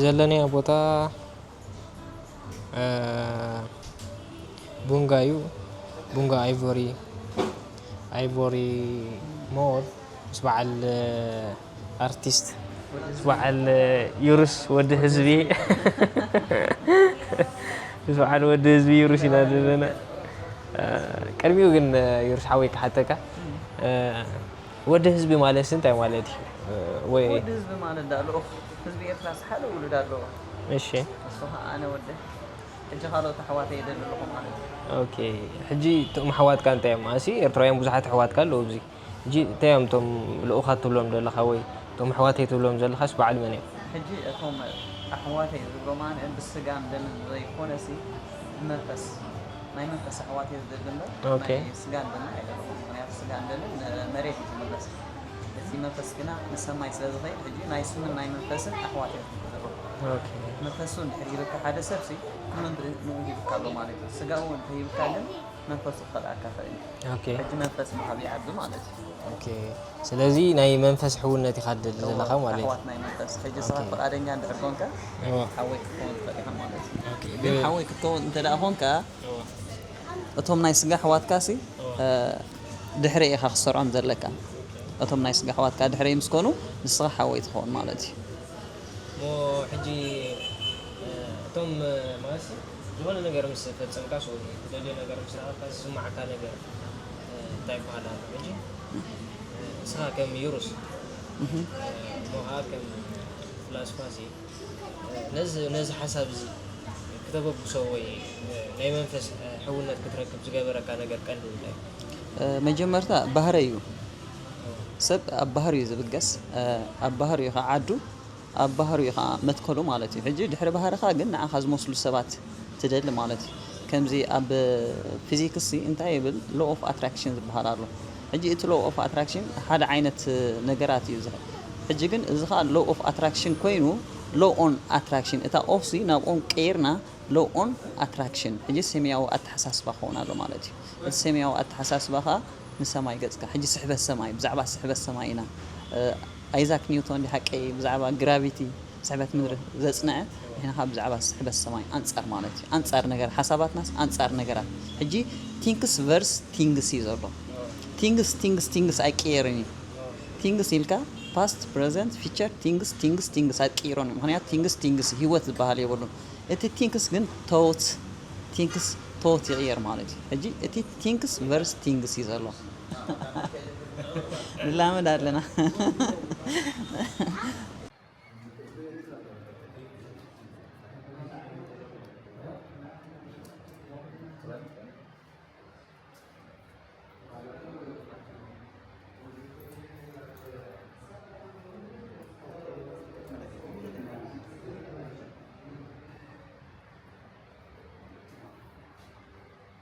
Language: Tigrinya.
ዘለናዮ ቦታ ቡንጋ እዩ። ቡንጋ ኣይቮሪ፣ ኣይቮሪ ሞል ምስ በዓል ኣርቲስት፣ ምስ በዓል ዩሩስ ወዲ ህዝቢ፣ ምስ በዓል ወዲ ህዝቢ ዩሩስ ኢና ዘለና። ቅድሚኡ ግን ዩሩስ ሓወይ ክሓተካ፣ ወዲ ህዝቢ ማለት እንታይ ማለት እዩ? ወይ ወዲ ህዝቢ ማለት ዳ ልኡኽ ህዝቢ ኤርትራ ዝሓለ ውሉድ ኣለዎ። እሺ። ንሱ ኸዓ ኣነ ወደ ሕጂ ካልኦት ኣሕዋተይ የደሊ ኣለኹ ማለት እዩ። ኦኬ። ሕጂ እቶም ኣሕዋትካ እንታይ እዮም? ኣሲ ኤርትራውያን ብዙሓት ኣሕዋትካ ኣለዉ ኣብዚ። ሕጂ እንታይ እዮም እቶም ልኡኻት ትብሎም ዘለኻ ወይ እቶም ኣሕዋተይ ትብሎም ዘለኻስ በዓል መን እዮም? ሕጂ እቶም ኣሕዋተይ ዝብሎም ኣነ ብስጋን ደምን ዘይኮነሲ ብመንፈስ፣ ናይ መንፈስ ኣሕዋተይ ዝደሊ እምበር ኦኬ። ናይ ስጋን ደምን ኣይደለኹም። ምኽንያቱ ስጋን ደምን ንመሬት እዩ ዝምለስ። እቲ መንፈስ ግና ንሰማይ ስለ ዝኸይድ ሕጂ ናይ ስምን ናይ መንፈስን ኣሕዋተይ ዘለኹም። ኦኬ። መንፈሱ እንድሕር ሂብካ ሓደ ሰብሲ ኩሉ ንኡ ሂብካ ኣሎ ማለት እዩ። ስጋ እውን እንተሂብካ ግን መንፈሱ ክኸልኣካ ይኽእል እዩ። ኦኬ። ሕጂ መንፈስ ምሃብ ይዓቢ ማለት እዩ። ኦኬ። ስለዚ ናይ መንፈስ ሕውነት ኢኻ ትደሊ ዘለኻ ማለት እዩ። ኣሕዋት ናይ መንፈስ። ሕጂ ንስኻ ኦኬ። ፍቓደኛ እንድሕር ኮንካ እዋ። ሓወይ ክትከውን ትኽእል ኢኻ ማለት እዩ። ኦኬ። ግን ሓወይ ክትከውን እንተ ደኣ ኮንካ እዋ። እቶም ናይ ስጋ ኣሕዋትካሲ እዋ። እ፣ ድሕሪ ኢኻ ክሰርዖም ዘለካ። እቶም ናይ ስጋ ኣሕዋትካ ድሕሪ ምስ ኮኑ ንስኻ ሓወይ ትኸውን ማለት እዩ። እሞ ሕጂ፣ እ፣ እቶም፣ እ፣ ማለት ዝኾነ ነገር ምስ ፈጸምካስ ወይ ትደልዮ ነገር ምስ ረኸብካ ዝስምዓካ ነገር፣ እ፣ እንታይ ይበሃል ኣሎ? ሕጂ፣ እ፣ ንስኻ ከም ዩሩስ፣ እህ። እ፣ እሞ ኸዓ ከም ፍላስፋሲ፣ እ፣ ነዚ፣ ነዚ ሓሳብ እዚ ክተበግሶ ወይ፣ እ፣ ናይ መንፈስ፣ እ፣ ሕውነት ክትረክብ ዝገበረካ ነገር ቀንዲ እንታይ እዩ? እ፣ መጀመርታ ባህሪ እዩ። ሰብ ኣብ ባህሪ እዩ ዝብገስ። እ፣ ኣብ ባህሪ እዩ ከዓ ዓዱ። ኣብ ባህሪኡ ኸዓ መትከሉ ማለት እዩ። ሕጂ ድሕሪ ባህርኻ ግን ንዓኻ ዝመስሉ ሰባት ትደሊ ማለት እዩ። ከምዚ ኣብ ፊዚክስ ሲ እንታይ ይብል? ሎ ኦፍ ኣትራክሽን ዝበሃል ኣሎ። ሕጂ እቲ ሎ ኦፍ ኣትራክሽን ሓደ ዓይነት ነገራት እዩ ዝኸ-፣ ሕጂ ግን እዚ ኸዓ ሎ ኦፍ ኣትራክሽን ኮይኑ ሎ ኦን ኣትራክሽን፣ እታ ኦፍ ሲ ናብ ኦን ቀይርና ሎ ኦን ኣትራክሽን። ሕጂ ሰማያዊ ኣተሓሳስባ ክኸውን ኣሎ ማለት እዩ። እቲ ሰማያዊ ኣተሓሳስባ ኸዓ ንሰማይ ገጽካ። ሕጂ ስሕበት ሰማይ፣ ብዛዕባ ስሕበት ሰማይ ኢና። እ፣ ኣይዛክ ኒውቶን ድዩ ሓቀይ ብዛዕባ ግራቪቲ፣ ስሕበት ምድሪ ዘጽንዐ፣ ንሕና ኸዓ ብዛዕባ ስሕበት ሰማይ ኣንጻር ማለት እዩ። ኣንጻር ነገር፣ ሓሳባትናስ ኣንጻር ነገራት። ሕጂ ቲንክስ ቨርስ ቲንግስ እዩ ዘሎ። ቲንግስ፣ ቲንግስ፣ ቲንግስ ኣይቅየርን እዩ። ቲንግስ ኢልካ ፓስት፣ ፕረዘንት፣ ፊቸር፣ ቲንግስ፣ ቲንግስ፣ ቲንግስ ኣይቅይሮን እዩ። ምኽንያቱ ቲንግስ፣ ቲንግስ ህይወት ዝበሃል የብሉን። እቲ ቲንክስ ግን ቶት፣ ቲንክስ ቶት ይቕየር ማለት እዩ። ሕጂ እቲ ቲንክስ ቨርስ ቲንግስ እዩ ዘሎ። ንላመድ ኣለና።